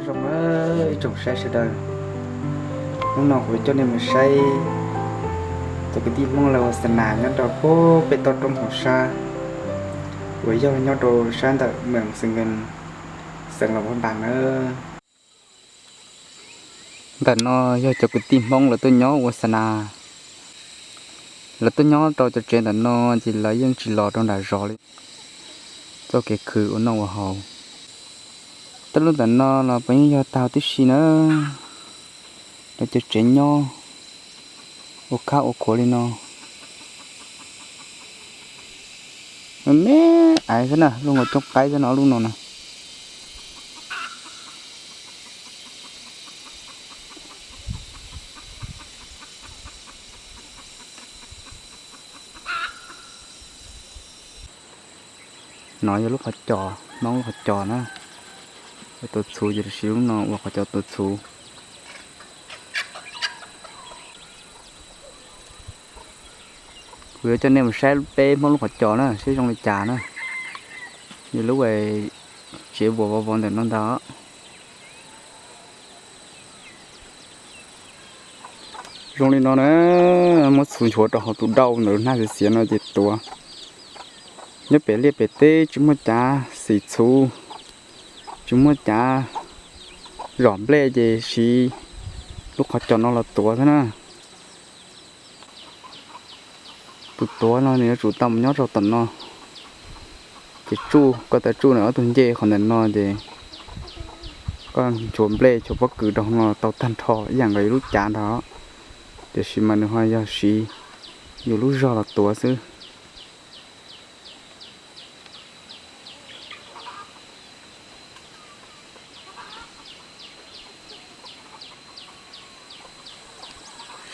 Ib tsoom saib sawv daws, hnub no kuv coj nej mus saib cov kwv tij Hmoob lawv ua xa nas nyob rau pem toj roob hauv sab uas yog nyob rau sab ntawm Mường Xees Nkees, xeev Luang Prabang nawb. Ntawm no yog cov kwv tij Hmoob lawv tuaj nyob ua xa nas. Lawv tuaj nyob rau cov tsev ntawm no ces lawv yeej tsis los rau nram zos li. Txoj kev khwv ua noj ua haus, tej lub ntawm no los puas yeej yog tag tib si na. Lawv cov tsev nyob ua khab ua khuav li no. Me aiv xwb na, lub nkaus coob qaib xwb no, lub no na. No yog lub qhov cos, Hmoob lub qhov cos na. Tua txhuv ces lawv siv lub no ua qhov cos tua txhuv. Kuv yuav coj nej mus saib peb Hmoob lub qhov cos na, saib zoo li cas na. Yog lub tsev vuas vov vov ntawm no ntag. Zoo li no na, muab txhuv nchuav rau hauv tus dauj ntawm lub hnab xiav xiav no ces tuav. Nyob pem liaj pem teb tsis muaj cav xim txhuv, tsis muaj cav zom nplej ces siv lub qhov cos no los tuav xwb na. Tus tuav no nws yuav tsum tau mus nyob rau tom no. Ces tsuj, koj tau tsuj nws ob tug ncej qhov ntawm no ces koj nchuav nplej nchuav pob kws rau hauv no tau tag nrho ib yam nkaus yus lub cav ntag. Tiam sis mas nws ho yog siv yus lub zog los tuav xwb.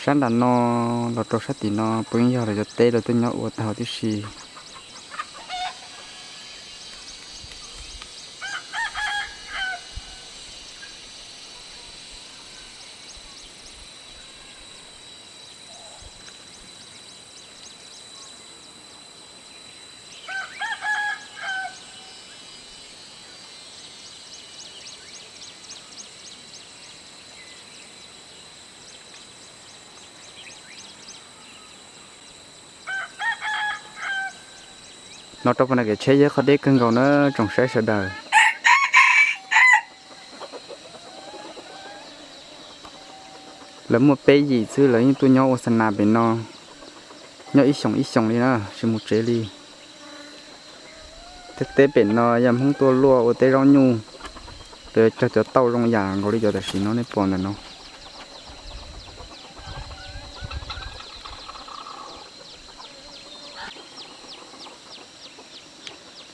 Sab nram no los rau sab tim no puav leej yog lawv cov teb lawv tuaj nyob ua tag huv tib si. No rau pem no kev tsheb yog qhov deb kawg nkaus na tsoom saib sawv daws. Lawv muaj peb yim xwb lawv yeej tuaj nyob ua xa nas pem no, nyob ib xyoos ib xyoos li na tsis mus tsev li. Tej teb pem no yog Hmoob tuaj luaj ua teb zaub nyuj, lawv cog cov tauj zoo yam nkaus li cov tam sim no nej pom ntawm no.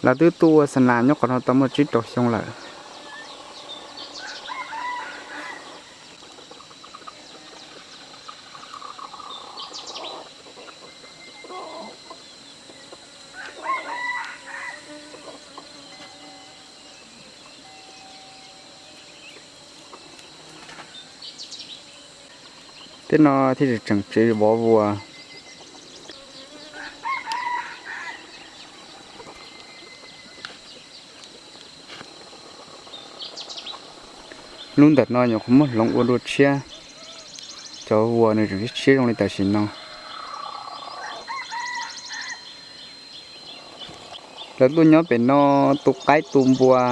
Lawv twb tuaj ua xa nas nyob qhov no tau muaj tsib rau xyoo lawm. Tej no thiaj tseem tsev vov vuas. Lub ntawm no nyuam qhuav muab hloov ua dua tshiab, cov vuas nws tseem tshiab tshiab zoo li tam sim no. Lawv tuaj nyob pem no tu qaib tu npua,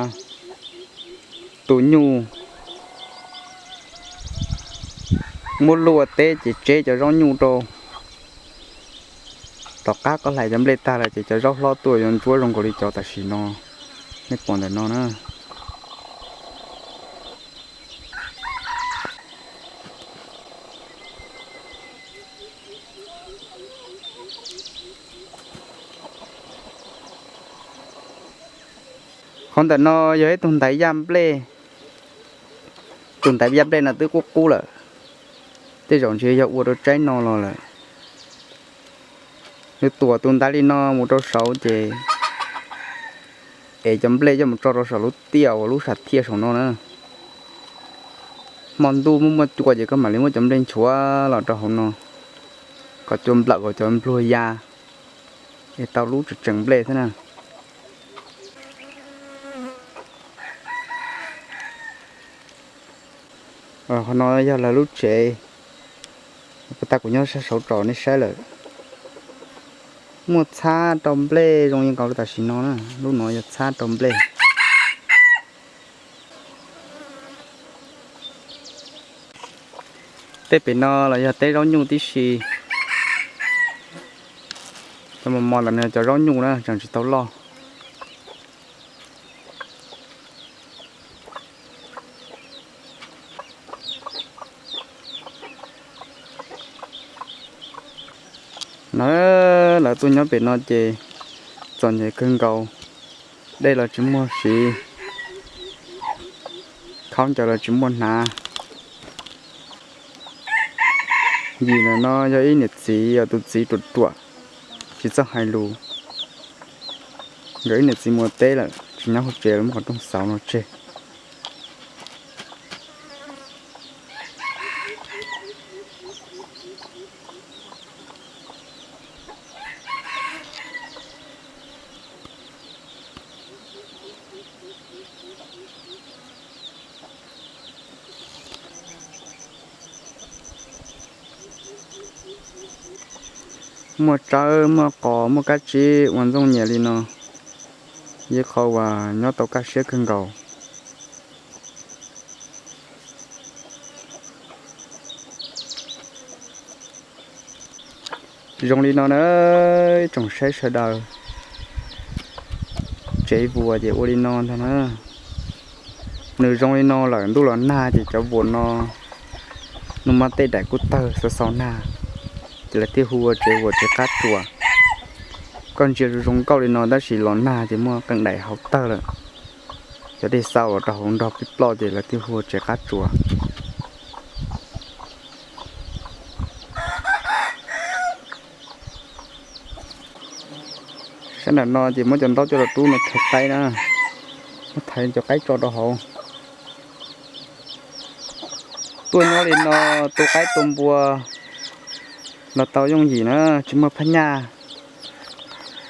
tu nyuj, muab luaj teb ces tseb cov zaub nyuj rau. Tom qab koj hlais cov nplej tag lawm ces cov zaub hlob tuaj yuav ntsuab zoo nkaus li cov tam sim no nej pom ntawm no na. Qhov ntawm no yog ib tug ntaiv yaj nplej. Tus ntaiv yaj nplej no twb qub qub lawm, tej zaum ntshe yog ua rau tsaib no los lawm. Nws tuam tus ntaiv li no mus rau saud ces es cov nplej coj mus tso rau saum lub tiaj uas lub sam thiaj saum no na. Hmo ntuj muaj muaj cua ces koj mam li muab cov nplej nchuav los rau hauv no, kom cua nplawm kom cov npluag ya es tau lub tseem tseem nplej xwb na. Qhov no yog lawv lub tsev, puas tas kuv nyob sab saud tso nej saib lawm. Muaj txhab rau nplej zoo li nkaus li tam sim no na, lub no yog txhab rau nplej. Tej pem no los yog teb zaub nyuj tib si. Cov mos mos ntawm no cov zaub nyuj na tseem tsis tau loj. No lawv tuaj nyob pem no ces txom nyem kawg nkaus, dej los tsis muaj siv, khaub ncaws los tsis muaj hnav. Yim ntawm no yog ib niam txiv, yog tus txiv ruam ruam, tsis txawj hais lus. Nkawd ib niam txiv mus teb lawm tsis nyob hauv tsev, muab qhov rooj xauv no tseg. Muaj tsawb, muaj qos, muaj kab tsib ua ntxooj nyias li no, yog qhov uas nyob tau kaj siab kawg nkaus. Zoo li no na, ib tsoom saib sawv daws, tsev vuas ces ua li no ntag na. Nws zoo li no lawm ntuj los nag ces cov vuas no, nus mas tej daim kuj tawg xaus xaus nag, ces lawv thiaj hu ua tsev vuas tsev qab tsuas. Koj ntsia zoo zoo nkauj li no tab sis los nag ces muaj qee daim hauv tawg lawm. Cov dej xau los rau hauv nrog pib ploj ces lawv thiaj hu ua tsev qab tsuas. Sab nram no ces muab cov ntaub coj los rub no thaiv qaib na, muab thaiv cov qaib tso rau hauv. Tuaj nyob li no, tu qaib tu npua los tau yooj yim na, tsis muaj phab nyaj,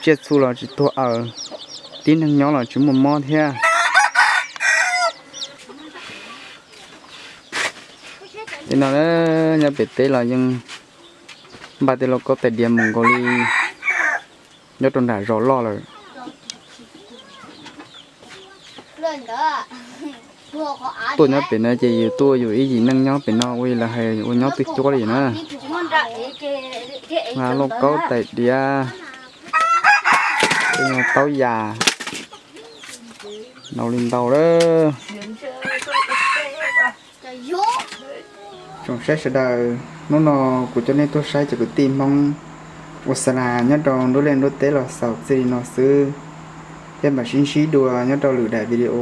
tsiaj txhu los tsis tuag aws, tib neeg nyob los tsis muaj mob thiab. Li no nyob pem teb los yeej npaj tej lauj kaub tais diav mus nkaus li nyob rau nram zos loj lawm. Tuaj nyob pem no ces yus tuaj yus ib yim neej nyob pem no ua li lawv hais ua nyob twj cuab li na. Lauj kaub tais diav, taub yas, ntau li ntau lawm. Tsoom saib sawv daws, hnub no kuv coj nej tuaj saib cov kwv tij Hmoob ua xa las nyob rau nruab liaj nruab teb los xaus txij li no xwb. Thiab mam sib ntsib dua nyob rau lwm daim video.